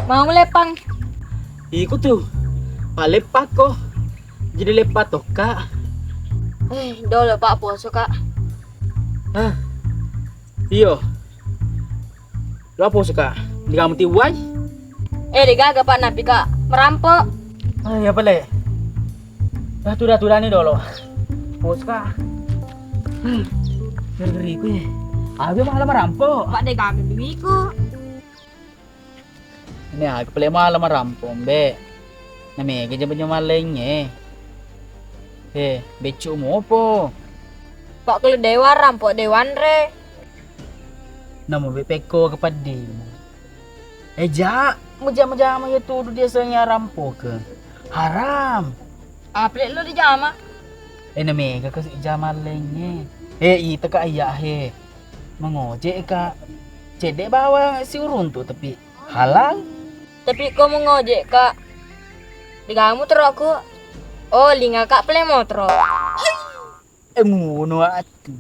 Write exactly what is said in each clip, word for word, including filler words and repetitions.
Mau leppang? Iku tu. Paleppakko. Jadi leppa tokka. Eh, dolo, Pak, poso, Kak. Hah? Iyo. Lo poso, Kak? Di kamu tiwai? Eh, degaga, Pak, napi, Kak, merampo. Ah, iya pale. Dah tuda-tuda ni dolo. Poso, Kak. Hmm. Ngeri-ngeriku ya. Abi malah merampo. Pak, degaga duiku. Ini aga pale mala marampo, Mbe. Na mega jama-jama laingnge. He, beccu mopo. Pak, kalau dewa rampo, dewan re. Namo be pekko ke peddimu. Eh, ja, mujama-jama ya tudu dia senya rampo ke. Haram. Apa lo dijama? Eh, na mega ke jama laingnge. Eh, ita ka iya he. Mengojek ka. Cedde bawang si uruntu tapi halal. Tapi ko mengojek, Kak. Digamu trokku. Oh, linga, Kak, pele motro. Eh, muno atu.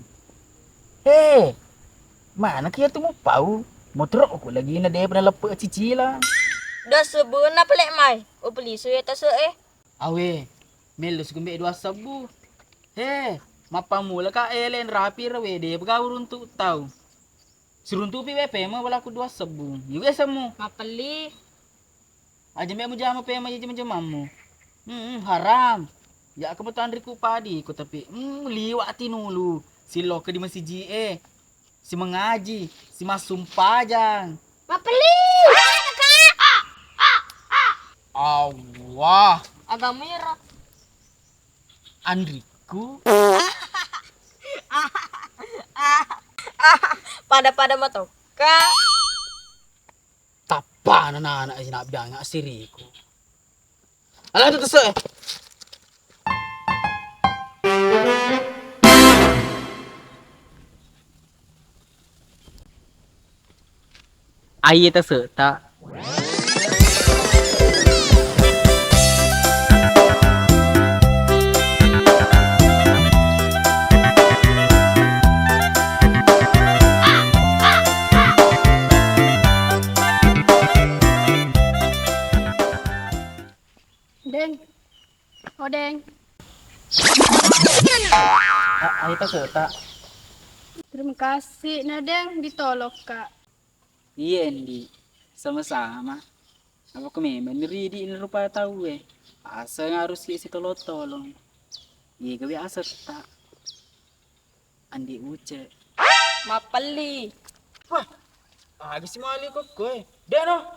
He, mana kia tu mupau? Motro ku lagi na de pernah lepe cicilan. Dos sebuna pele mai. Oh, pelisu ya tase eh. Awe, melu sikumbe dua sebbu. He, mappamula ka ele rapi rewe de pegau runtu tau. Siruntupi we pema balaku dua sebbu. Iwe semu. Mapelli. Aja me mujama pema jaji majamammu. Hmm, haram. Ya ke betanriku padi ku tapi hmm, liwa tinulu. Siloke di masiji e. Si mengaji, si massumpajang. Mapelli. Allah. Agama iro. Anriku. Pada-pada matokka. Tappana nana ina biang asiriku. Ala tu tese. Aiye tese ta. Deng. Oh, Deng. A-, ayo ta, Kak. Terima kasih, nah, Deng, ditolong, Kak. Iya, Endi. Sama-sama. Apa ko memang ridi rupa tau e. Aseng harus ki sitolong-tolong. Iya, gawe asetta. Andi Uce. Mapelli. Wah, aga si mali kokko e. Deno.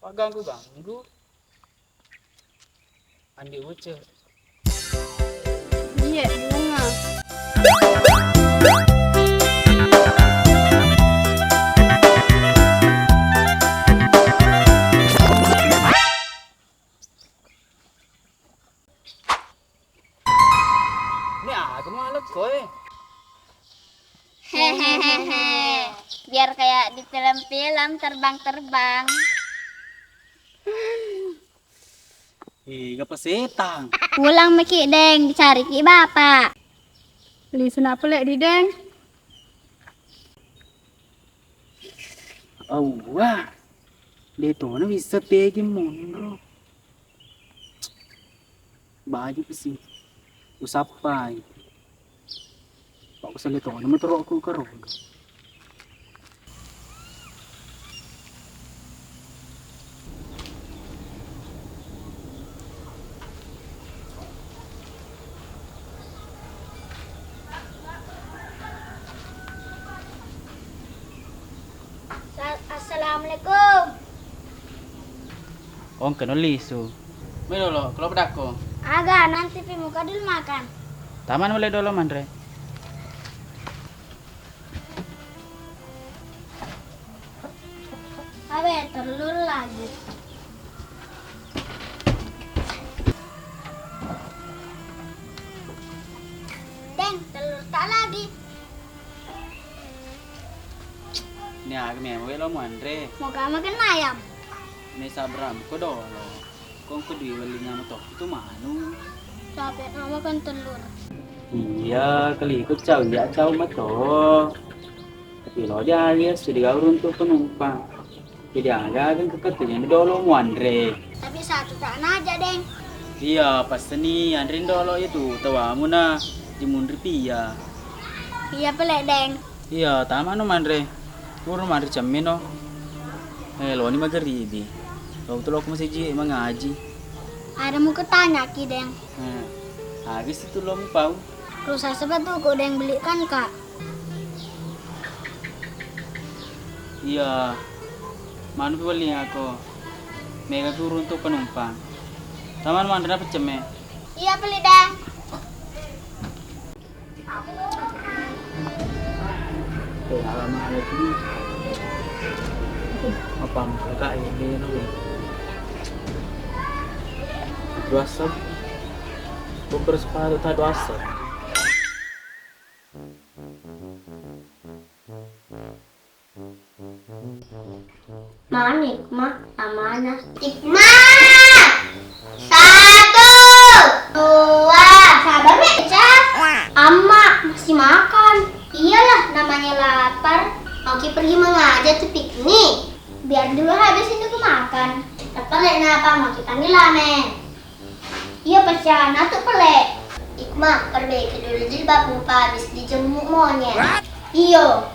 Pagganggu-ganggu. Andi Uce. Iya, bunga. Ini aga malek koe. Hehehe. Biar kayak di film-film terbang-terbang. Ih, gapa setang? Pulang meki, Deng, dicari ki bapak. Lisu na pale di, Deng. Awwa. De tona wisseng tegi monro. Baju si usappai. Pak kuselle tona motoroku karo. Sa-, assalamualaikum. Ongke no lisu. Mai dolo, kalau pedakko. Aga, nanti pi muka dulu makan. Taman mulai dolo manre. Awe, telur lagi. Deng, telur tak lagi. Ini aga memang welo muanre. Mau kamu makan ayam? Ini sabram ko dolo. Kong kedui welinga mato itu manu. Capek nama kan telur. Iya, kali ikut cau, iya cau mato. Tapi lo dia alias sudah gaur untuk penumpang. Jadi aga-aga engka tu jadi dolo muanre. Tapi satu tak naja, Deng. Iya, pasti ni anre dolo itu tawamu na dimunri pia. Iya pale, Deng. Iya, tamano manre. Pura manre cemmino. Eh, loni magaribi. Lo tu lo masiji mangaji. Ada mau kutanya ki, Deng. Eh, habis itu lo mau pau. Rusak sepatuku, Deng, belikan, Kak. Iya, manu pi welling ako. Mega pi uruntu penumpang. Taman manre na pecemme. Iya, pale, Deng. Eh, alamak, lagi. Apa mereka ini, no? Dua sem. Tuker sepatu tak dua sem. Mana Ikma, Amana? Ikma! Satu, dua. Sabar, Meca. Amma, masih makan. Iyalah, namanya lapar. Mau ki pergi mengajar tuh piknik. Biar dulu habis ini aku makan. Cepat, Lek, napa mau ki panggil Ame? Iyo, Paca, natu pale. Ikma, perbaiki dulu jilbabmu, Pa, habis dijemuk monyet. Iyo.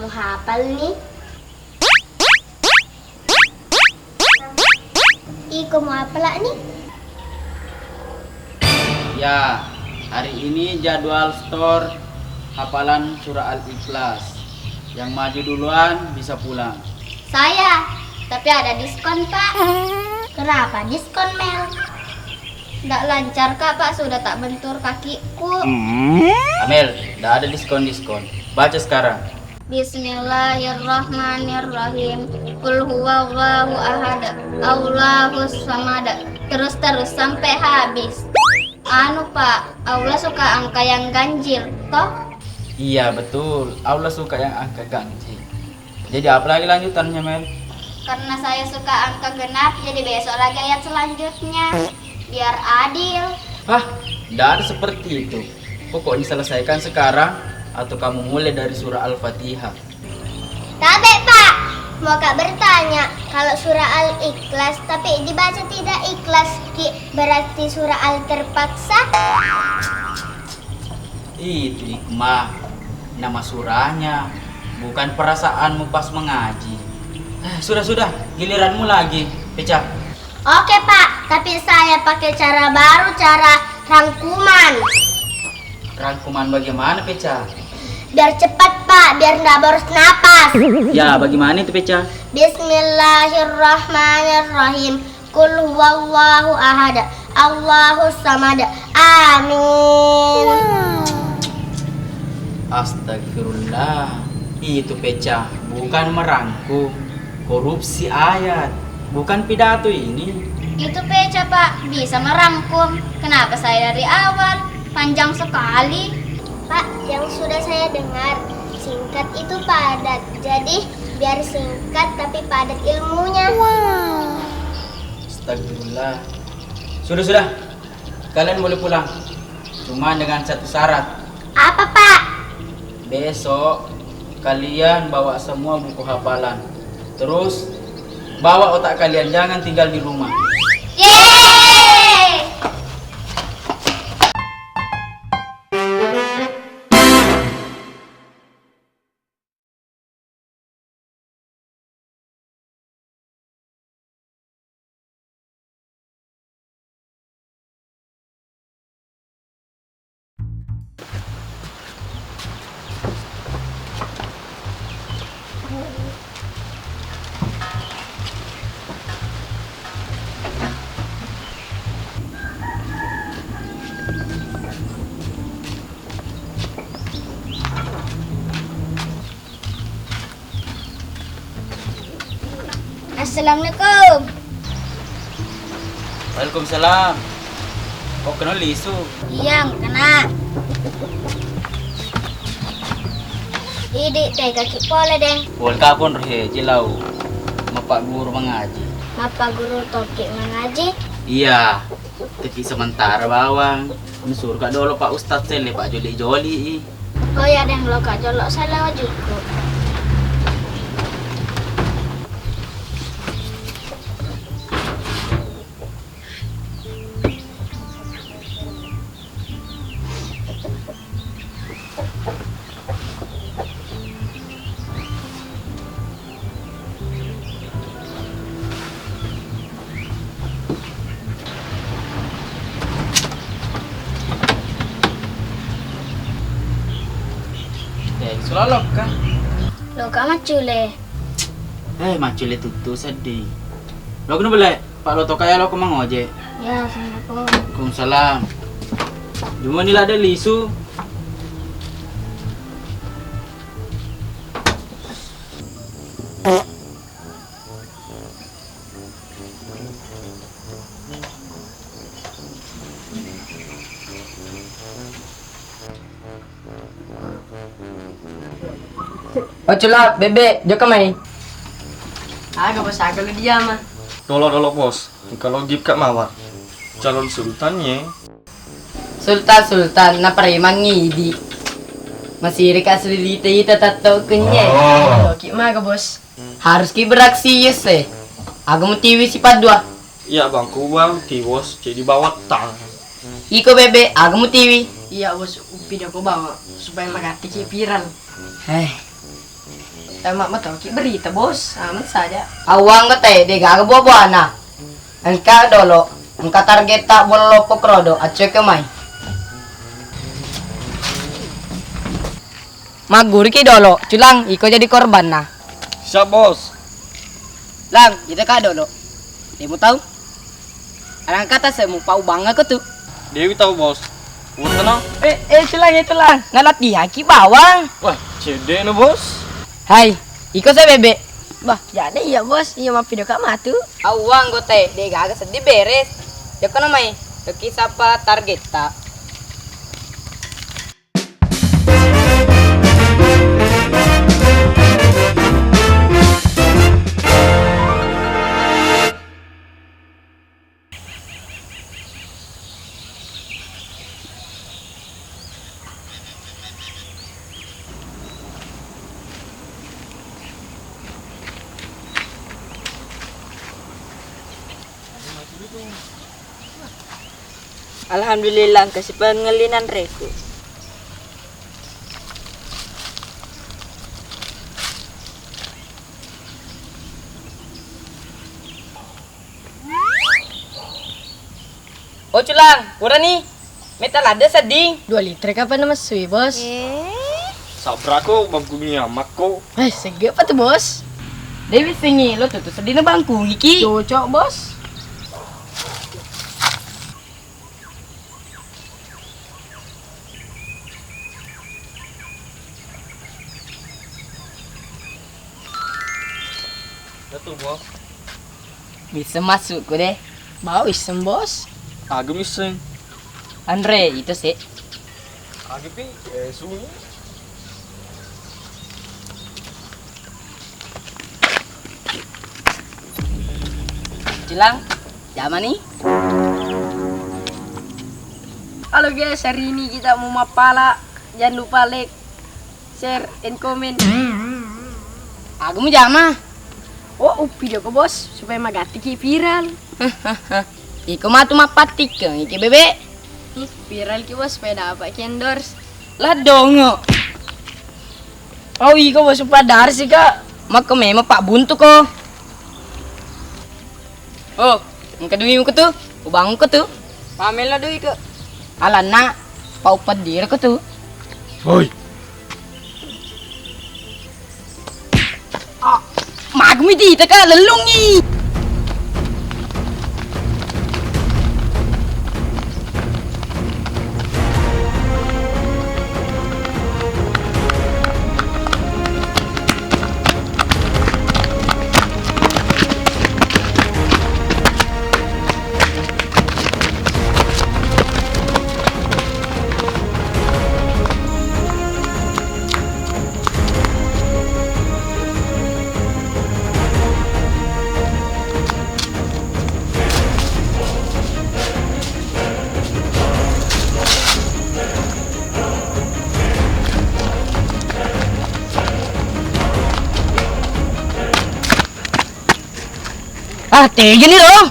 Muhapal ni. Iko muhapala ni? Ya, hari ini jadwal setor hafalan surah Al-Ikhlas. Yang maju duluan bisa pulang. Saya, tapi ada diskon, Pak. Kenapa diskon, Mel? Ndak lancar, Kak, Pak, sudah tak bentur kakiku. Amel, ndak ada diskon-diskon. Baca sekarang. Bismillahirrahmanirrahim. Qul huwallahu ahad. Allahus samad. Terus-terus sampai habis. Anu, Pak, Allah suka angka yang ganjil, toh? Iya, betul. Allah suka yang angka ganjil. Jadi apa lagi lanjutannya, Mel? Karena saya suka angka genap, jadi besok lagi ayat selanjutnya. Biar adil. Hah? Tidak ada seperti itu. Pokoknya selesaikan sekarang atau kamu mulai dari surah Al-Fatihah. Tabe, Pak. Mau Kak bertanya, kalau surah Al-Ikhlas tapi dibaca tidak ikhlas, Ki, berarti surah Al terpaksa? Itu Ikma, nama surahnya, bukan perasaanmu pas mengaji. Eh, sudah, sudah, giliranmu lagi, Peca. Oke, Pak, tapi saya pakai cara baru, cara rangkuman. Rangkuman bagaimana, Peca? Biar cepat, Pak, biar nggak boros napas. Ya, bagaimana itu, Peca? Bismillahirrahmanirrahim. Qul huwallahu ahad, Allahus samad. Amin. Astagfirullah. Itu Peca, bukan merangkum. Korupsi ayat, bukan pidato ini. Itu Peca, Pak, bisa merangkum. Kenapa saya dari awal? Panjang sekali. Pak, yang sudah saya dengar, singkat itu padat. Jadi, biar singkat tapi padat ilmunya. Astagfirullah. Sudah, sudah. Kalian boleh pulang. Cuma dengan satu syarat. Apa, Pak? Besok kalian bawa semua buku hafalan. Terus bawa otak kalian, jangan tinggal di rumah. Yeay! Assalamualaikum. Waalaikumsalam. Kok kena lisu? Iya, kena. Idi, tegaki pole, Deng. Pole kapon rohe, jilau. Mappaguru mangaji. Mappaguru toki mangaji? Iya, teki sementara bawang. Mensuruh kak dolo Pak Ustadz, selle Pak joli-joli i. Oh ya, Deng, lo kak jolo saya lewat juku. Eh, sulalokka? Loka maccule. Eh, maccule tuttu seddi. Loka nu bele. Pak Lotoka ya, lo ko mangoje. Ya, assalamualaikum. Waalaikumsalam. Jumani ladde lisu. Pacula, bebe, jokka mai. Aga bos, aga lu diama. Dolo-dolo bos, engka logip kak mawar. Calon sultan ye. Sultan, sultan, na preman ngidi. Masiri ka asli lita ita tatto kenye. Oki maga bos. Harus ki beraksi yes eh. Aga mutiwi si padua. Iya bang, ku bang tiwos jadi bawa tang. Iko bebe, aga mutiwi. Iya bos, uppi doko bawa supaya magatti ki viral. Heh. Tama matoki berita bos, aman saja. Awang ko te de gaga buah-buahna. Engka dolo, engka target tak bollo pokrodo, accoe ke mai. Magguriki dolo, Culang, iko jadi korbanna. Siap, Bos. Lang, ita ka dolo. Demo tau? Arang kata semu pau bangga ko tu. Dewi tau, Bos. Wetena. Eh, eh, Culang, eh, Culang. Nalatihaki bawang. Wah, cedde no, Bos. Hai, iko sa bebe. Bah, jadi iya, Bos. Iya, mapido ka matu. Awang gote, de gaga seddi beres. Jokka no mai. Toki sapa target ta. Alhamdulillah, engka sipengelli nanreku. Oh, Culang, purani. Meta ladde sedding. Dua liter kapan masui, Bos? Eh. Sabrako bangkumi amakko. Eh, sege apa tu, Bos? Dewi singi, lo tutu sedding bangkumi ki. Cocok, Bos. Betul, Bos. Bisa masuk ku deh. Bau iseng, Bos. Aga misseng. Anre, itu sih. Aga pi, eh, sunyi. Culang, jama nih. Halo guys, hari ini kita mau mappala. Jangan lupa like, share, and comment. Aga mujama. Oh, uppi doko, Bos, supaya magatti ki viral. Iko matu mappatikeng iki, Bebe. Ih, viral ki, Bos, supaya dapat ki endorse. Lah dongo. Oh, iko, Bos, uppa darsi ka. Makko memang pak buntu ko. Oh, engka duimu ko tu? Ubang ko tu? Pamelo dui ko. Alanna, pau peddir ko tu. Hoi. Ah, magumi di teka lelungi. Ah, tejeni lo.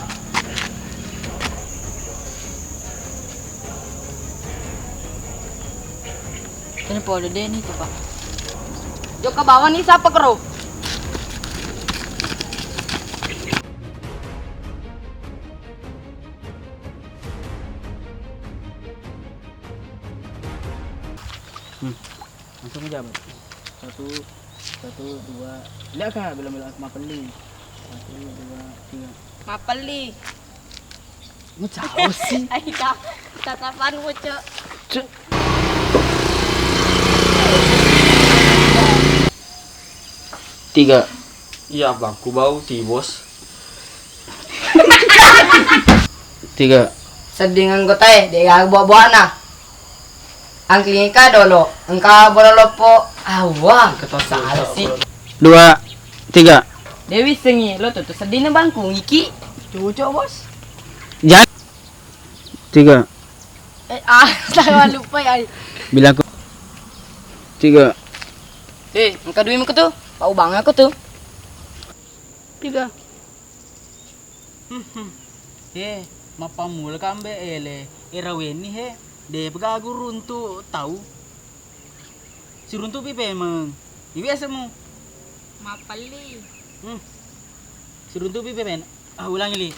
Ini pole deni tu, Pak. Jokka bawang ni sapa kero? Hmm. Langsung aja, Bang. Satu, satu, dua. Lihat, Kak, belum, belum mapelli. Satu, dua, tiga. Mapelli. Mau caos sih. Ayo, Kak. Tatapan, Cok. Cok. Tiga. Iya, Bang. Ku bau ti, Bos. Tiga. Sedding anggotae, de' gaga buah-buahna. Angklingika dolo, engka bola loppo. Awang, ketua salah sih. Dua, tiga. Dewi sengi, lo tuh, tuh sedding bangku ngiki. Cocok, Bos. Jan. Tiga. Eh, ah, saya lupa ya. Bilang aku. Tiga. Eh, engka duit aku tuh. Pau bang aku tuh. Tiga. Hmm, hmm. Eh, mappammula kambe ele. Era wenni he. De' pegagu runtu tau. Siruntupi pemeng. Iwi asemu. Mapalli. Hmm. Siruntupi pemeng. Ah, ulangi li.